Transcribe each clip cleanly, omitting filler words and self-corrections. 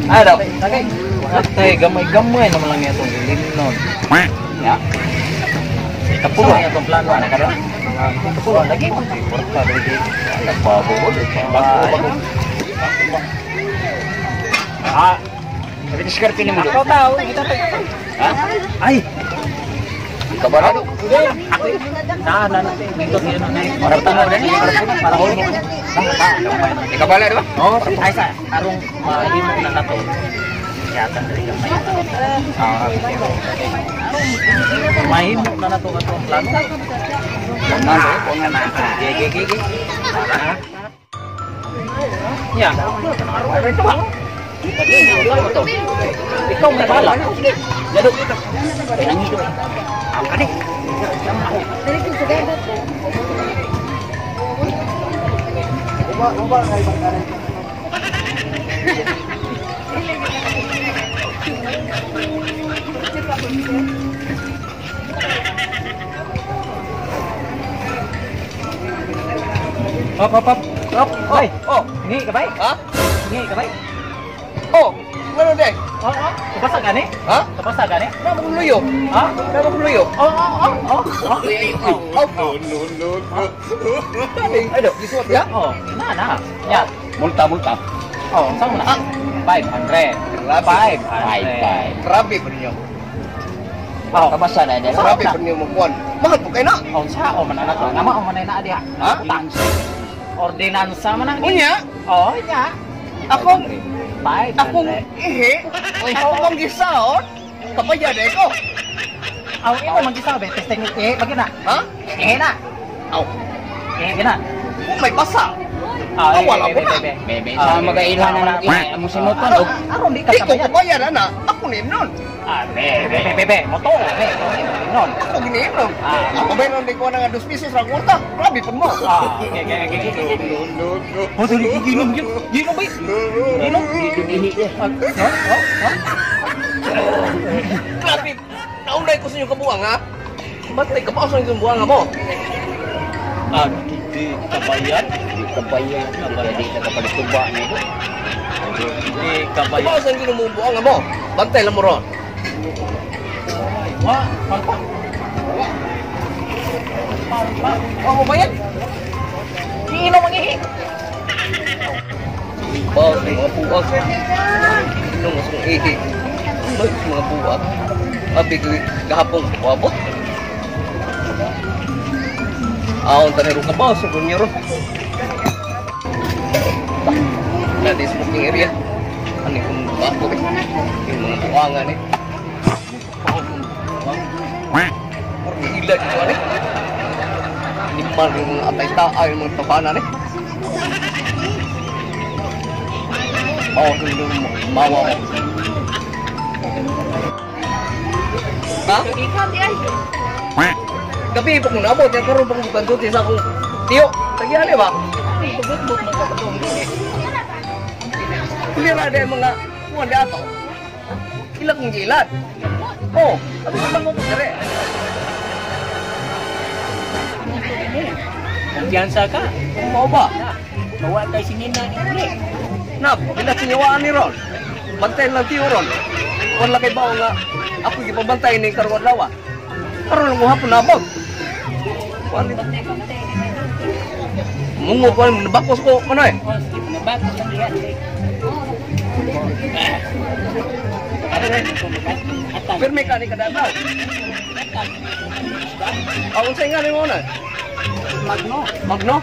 Ano? Tagay. Atay, gamay-gamay naman lang niya itong limnon. Ya. Kapulo niya itong plano, anak ka kapulo, lagi mo. Porta, lagi. Nagbago. Bago, bago. Ah. Sabi diskarte ni mo. Ako tao, kita tayo. Ha? Ay! Kabarado. Na, na, na. Dito, dito, na. Para tanaw na niya. Para huli mo. Ikabala, di ba? Oo, ay sa arong mahimo na nato. Yata diri gamay. Ah, mahimo na nato atong plano. Kunan, kunan na. Ge ge ge ge. Ya. Ikaw may bala. Jado. Nangito. Ang kani. Hop hop hop. Hop. Ay. Oh. Ngi ka bay? Ha? Ngi ka bay? Oh, ngano day? Oh, oh. Kapasa gani? Ha? Kapasa gani? Na mo luyo. Ha? Na mo luyo. Oh, oh, oh, oh. Oh. Oh, no, no, no, no. Ay, do, gisuot ya? Oh, na na. Ya. Multa, multa. Oh, saan mo na? 500. Grabe. 500. Grabe pa ninyo. Oh, Kabasa na din. Grabe pa ninyo magkuhan. Mahal po kayo na. Oh, sa o man na to. Nama o man na diha. Ha? Ordinansa man ang. Unya, Oh, nya. akong 500. akong ihi, ako bang gisaon? Kabayad eh ko. Aw, imo man gisabi, testing eh, bagi na. Ha? Eh na. Aw, Eh gina. kung may basa. Ah, Ah, wala po na. Bebe, sa magailhan na lang mo sinuton og Aron di ka Di ko kabayad. kabayad ana, ako ni nun. Ah, be, be, be, be, moto, be, non. Ako gini nun. Ah. Ako meron di ko na nga 2 pesos ra kwarta. Grabe pud mo. Ah, okay, okay, okay, okay. No, no, no. Oh, sorry, ginom, ginom, ginom, bay. Ginom. Ah, no, oh, oh. Grabe. Naunay ko sa inyong kabuang ha. Bantay ka pa sa inyong buang mo. Ah, di kabayan. Di kabayan, di ka kapalituba ni. Di kabayan. Kabaw sa inyong buang mo. Bantay lang mo ron. Wah, palpa. Palpa. Wa mo bayad? Giinom ang ihi. Baw, mga buwag. Inom sa kong ihi. Baw, mga buwag. Abi, gahapon, wabot. Aon, tanero ka ba? Sa kunyo ron. Na, di smoking area. Ano yung bako eh? Yung mga buwangan eh. Puro hila dito ano eh. Animal yung mga atay-taa, yung mga tabanan eh. Bawa ko yung mawa ko. Ha? Gabi pa kong naabot, yan karon pa kong bukansuti sa akong tiyo. Tagihan eh ba? Tugot-bot man ka katong ihi. Kulira na mga kuwan di ato. Ila kong gilat. Oh, abi ko lang ko dire. Kumpiyansa ka. Mao ba? Mawa kay sinina ni uli. Na, bila sinyawaan ni ron. Bantay lang tiyo ron. Wala kay bao nga ako gipabantay ni karong adlaw. Karon lang ko hapon naabot. Kuan ni. Mungo ko nabakos ko ano eh. Oh, sige, nabakos lang diha. Pirmi ka ni kadagaw. Ah, unsay nga ni mo na? Magno. Magno?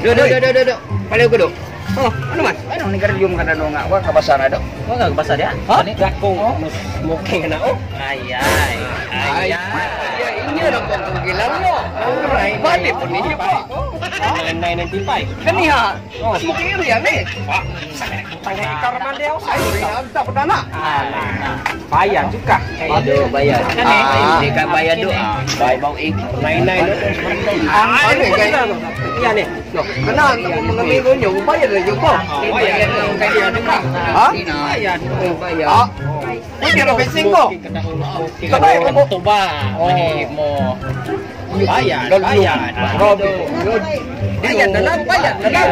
Do do do do do. Palayo ko do. Oh, ano man? Ano ni garyum ka na no nga wa kabasa na do. Wa ka basa diha? Ha? Ani? Gakong smoking na oh. Ay ay. Ay ay. Ay, inyo na po kung gilang mo. Bali po ninyo po. 995. Kaniha, smoking area ni. Tangay ikaw man diha Ay, ang tapos na na. Bayad juga. Do bayad. Kani. Ah, di ka bayad do. Bay baw ik. 99. Ah, ano kay Yan eh. No, kanan ang mga amigo nyo, bayad na yun ko. Bayad do kay do ka. Ha? Bayad. Bayad. Ah, pwede na 25. Sabay mo. Tuba. Mahimo. Bayad, bayad. Grabe. Bayad na lang, bayad na lang.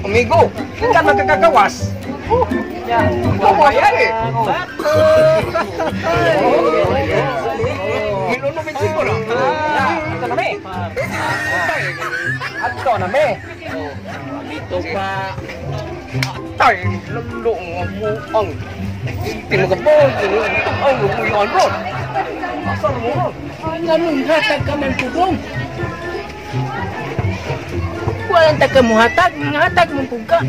Amigo. Hindi ka magkakagawas. Oh. Bayad eh. Minuno 25 na. Ato na me. Ato na me. Dito pa. Tay, lalo nga buang. Tinagabong, ang lubuyan ron. Asar mo ron. Anong hatag ka man pugong? Walang ta ka muhatag, hatag mong pugka.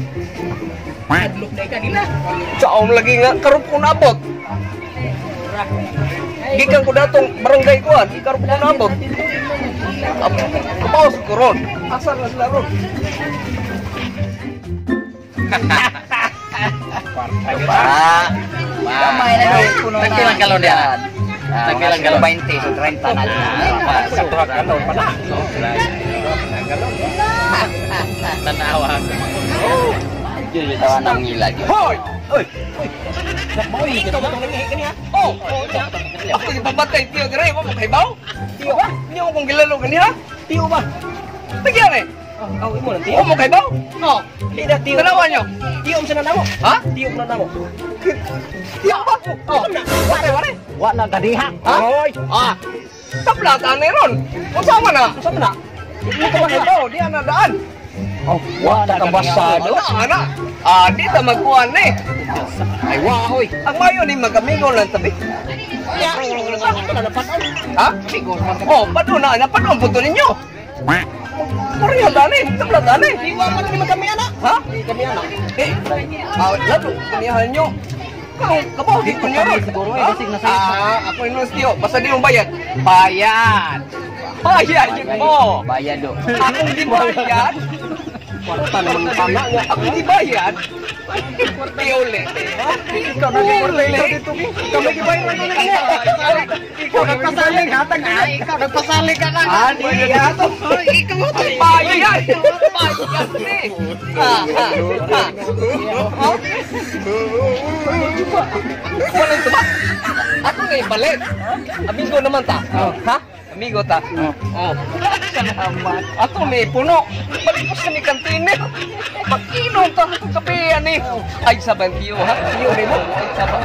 Adlok na ka nila. Saon lagi nga, karon ko naabot. Gikan ko datong barangay kuan, karon ko naabot. Kapaos ko ron. Asar na sila ron. Pa. Gamay na daw puno na. Tagpilang galon yan? Tagpilang galon? 20 so 30 na lang. Sa tuha galon pa na. Tanawa. Jul tawa nang ngila jud. Hoy! Oy! Oy! Ikaw ba itong nangihi kaniya? Oh! Ako yung pambatay, tiyo dire, wa mo kahibaw? Tiyo ba? Hindi mo kong gilalo kaniya? Tiyo ba? Tagyan eh! Oh, imo lang tiyo. Wa mo kahibaw? No. Tidak tiyo. Tanawan nyo. Tiyo sa namo. Ha? Tiyo na namo. Tiyo ba? Oh. Wala, wala. Wa na kadiha. Ha? Oy. Ah. Tablata na ron. Unsa man na? Unsa man na? Di ko makahibaw, di ana daan. Oh, wa na kabasado. Wala, ana. Ah, di ta magkuan ni. Ay wa oy. Ang mayo ni magamigo lang tabi. Ya, Ha? Oh, padun na, napadun po to ninyo. Pareho dani, tabla dani. Di wa man ni kami ana. Ha? Kami ana. Eh, ah, lalo, kanihan nyo. Karong kabaw di ko nyo ron. Siguro, eh, basig na sa'yo. Ah, ako yung tiyo. Basta di mong bayad. Bayad. Bayad yun mo. Bayad do. Akong di bayad. Kwarta naman tama nga. Ako di bayad. Tiyo ulit. Ikaw na ikaw dito. Ikaw lagi bayad na niya. Ikaw nagpasalig hatag na. Ikaw nagpasalig ka na. Ah, di ato. Ikaw to bayad. Bayad ni. Ah, ah, ah. Oh? Walang tuba. Ako nga ibalik. Amigo naman ta. Ha? Amigo ta. Oh. Salamat. Ato may puno. Balik ko sa ni kantine. Pakinom ta sa kape ani. Ay saban tiyo ha. Tiyo ni mo. Ay saban.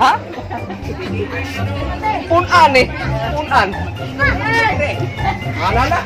Ha? Punan eh. Punan. Ana na.